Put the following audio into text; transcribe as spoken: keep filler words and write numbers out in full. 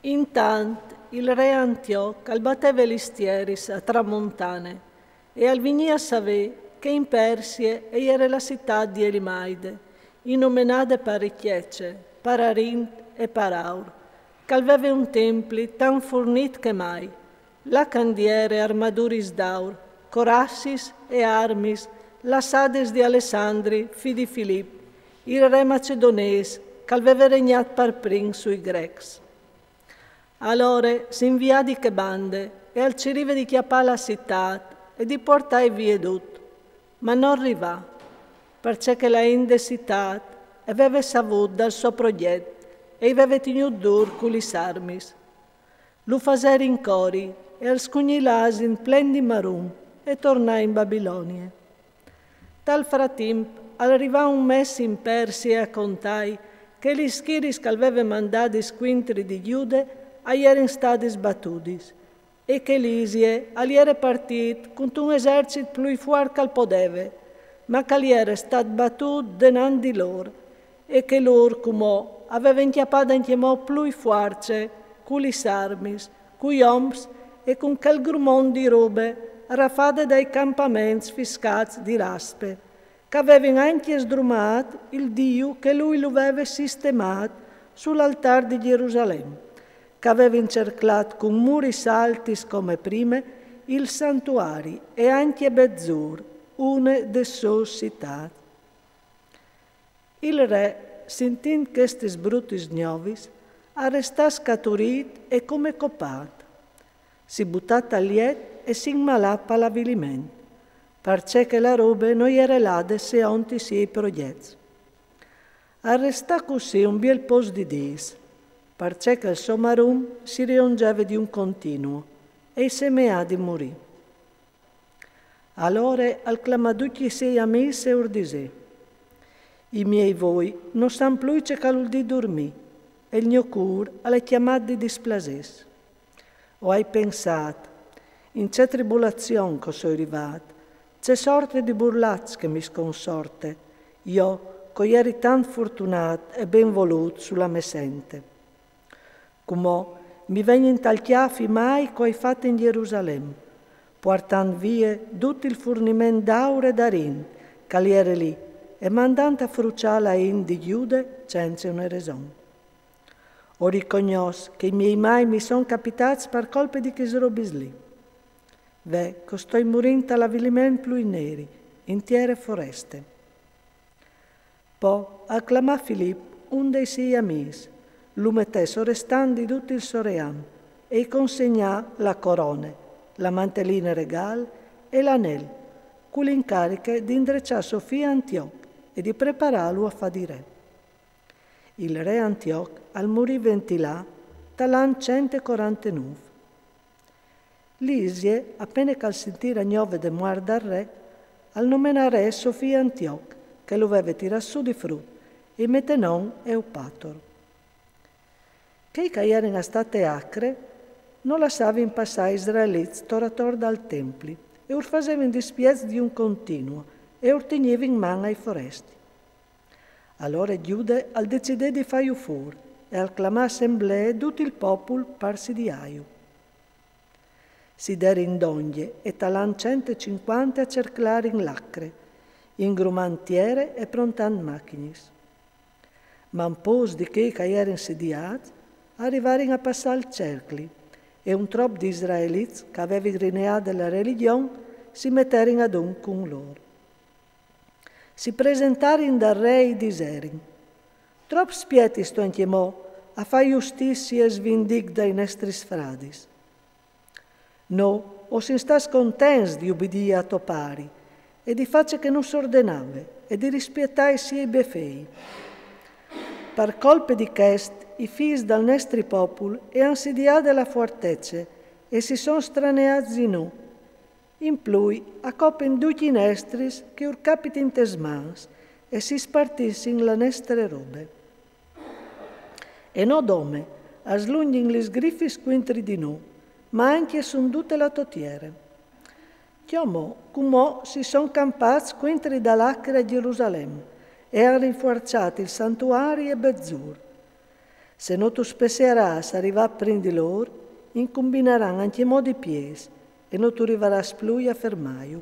Intant il re Antioc al bateve lis tieris a tramontane e al vignì a savê che in Persie e jere la citât di Elimaide, inomenade par richece, par arint e par aur, che al veve un templi tant furnît che mai, là che 'nd jere armaduris d'aur, corassis e armis lassadis di Alessandri, fi di Filip, il re macedonês, che al veve regnât par prin sui Grecs. Alore si invià di chê bande e al cirive di cjapâ la citât e di puartâi vie dut, ma nol rivà, parcè che la int de citât e veve savût dal so progjet e i veve tignût dûr cu lis armis. Lu fasè rincori e al scugnì l'asin plen di marum e tornà in Babilonie. Tal fratimp al rivà un mès in Persie a contâi che lis schiris che al veve mandadis cuintri di Gjude a jerin stadis batudis e che Lisie al jere partît cuntun esercit plui fuart che al podeve, ma che al jere stât batût denant di lôr e che lôr cumò a vevin cjapat ancjemò plui fuarce cu lis armis, cui oms e cun chel grumon di robe rafade dai campaments fiscâts di Raspe, che a vevin ancje sdrumât il Diu che lui lu veve sistemât sul altâr di Jerusalem, che a vevin cerclât cun muris altis come prime il santuari e ancje Betzur, une des sôs citâts. Il re, sintint chestis brutis gnovis, al restà scaturît e come copât. Si butà tal jet e si inmalà pal aviliment, parcè che la robe no jere lade seont i siei progjets. Al restà cussì un biel pôs di dîs, parcè che il so marum si riongeve di un continuo e i semeà di murî. Alore al clamà ducj i siei amîs e ur disè: I miei voi no san plui ce che al vûl dî durmî, e il gno cûr al è cjamât di displasês. O ai pensât: in ce tribulazion che o soi rivât, ce sorte di burlaç che mi sconsorte, jo che o jeri tant fortunât e ben volût su la mê sente. Cumò mi vegnin tal cjâf i mai che o ai fat in Jerusalem, puartant vie dut il furniment d'aur e d'arint che al jere li e mandant a fruçâ la int di Gjude cence une reson. O ricognòs che i miei mai mi son capitâts par colpe di chês robis li. Ve che o stoi murint tal aviliment plui neri, in tiere foreste. Po al clamà Filip, un dai siei amîs, lu metè sorestant di dut il so ream e i consegnà la corone, la manteline regâl e l'anel, cu l'incariche di indreçâ so fi a Antioc e di preparâlu a fâ di re. Il re Antioc al murì ventilà tal an cent e corantenûf. Lisie, a pene che al sintì la gnove de muart dal re, al nomenà re so fi Antioc, che lu veve tirât sù di frut, e i metè non Eupator. Chei che a jerin a stâ te Acre no lassavin passâ i israelits tor ator dal templi e ur fasevin dispiets di un continuo e ur tignivin man ai foresti. Alore Gjude al decidè di fâju fûr e al clamà assemblee dut il popul par sidiâju. Si derin dongje e tal an cent e cincuante a cerclarin l'Acre, ingrumant tiere e prontant machignis. Ma un pôs di chei che a jerin sidiâts a rivarin a passâ il cercli e un trop di israelits che a vevin rineade la religjon si meterin adun cun lôr. Si presentarin dal re e i diserin: Trop spietistu ancjemò a fâ justizie e svindic dai nestris fradis? Nô o sin stâts contents di ubidî a to pari e di fâ ce che nus ordenave e di rispietâ i siei befei. Par colpe di chest, i fîs dal nestri popul e àn sidiade la fuartece e si son straneâts di nô. In plui, a copin ducj i nestris che ur capitin tes mans e si spartissin la nestre robe. E no dome, a slungjin lis grifis cuintri di nô, ma ancje sun dute la to tiere. Cjamò, cumò si son campâts cuintri dal Acre a Jerusalem e a àn rinfuarçât il santuari e Betzur. Se no tu spessearàs a rivà prin di lôr, incumbinaran ancjemò di piês e no tu rivaràs plui a fermâju.